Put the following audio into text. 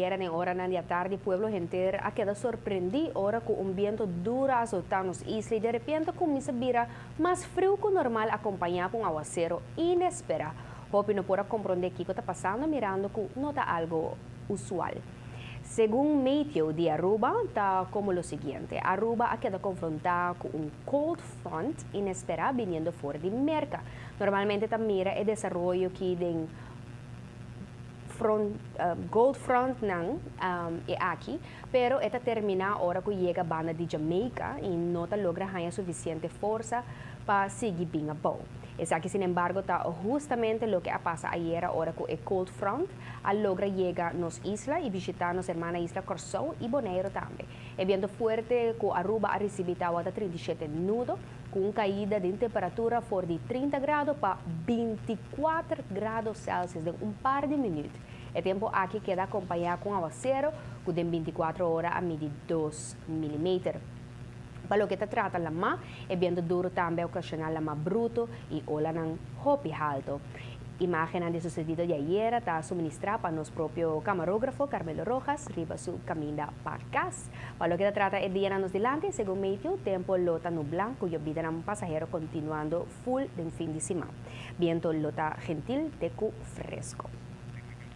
Ayera den oranan di atardi pueblo henter a keda sorprendí ora ku un biento duro a azotá nos isla i derepente kuminsá bira mas friu ku normal akompañá ku un awasero inesperá. Hopi no por a komprondé kiko ta pasando mirando ku no ta algo usual. Segun Meteo di Aruba ta komo lo siguiente, Aruba a keda konfrontá ku un cold front inesperá biniendo for di Merka. Normalmente ta mira e desaroyo ki den front, cold frontnan e aki, pero e ta terminá ora ku yega banda di Jamaica i no ta logra haña sufisiente forsa pa sigui bin abou. Esaki sinembargo ta hustamente loke a pasa ayera ora ku e cold front a logra yega nos isla i bishitá nos hermana isla Kòrsou i Boneiru tambe. E biento fuerte ku Aruba a risibí tabata 37 nudo, ku un kaida den temperatura for di 30 grado pa 24 grado Celsius den un par di minüt. E tempu aki keda akompañá ku un awasero ku den 24 ora a midi 2 milimeter. Pa loke ta trata lamá, e biento duru tambe a okashoná lamá bruto i olanan hopi haltu. Imágennan di susedido di ayera ta suministrá pa nos propio kamarógrafo Carmelo Rojas riba su kaminda pa kas. Pa loke ta trata e dianan nos dilanti, segun Meteo, tempu lo ta nublá ku yobidanan pasahero kontinuando ful den fin di siman. Biento lo ta gentil te ku fresku.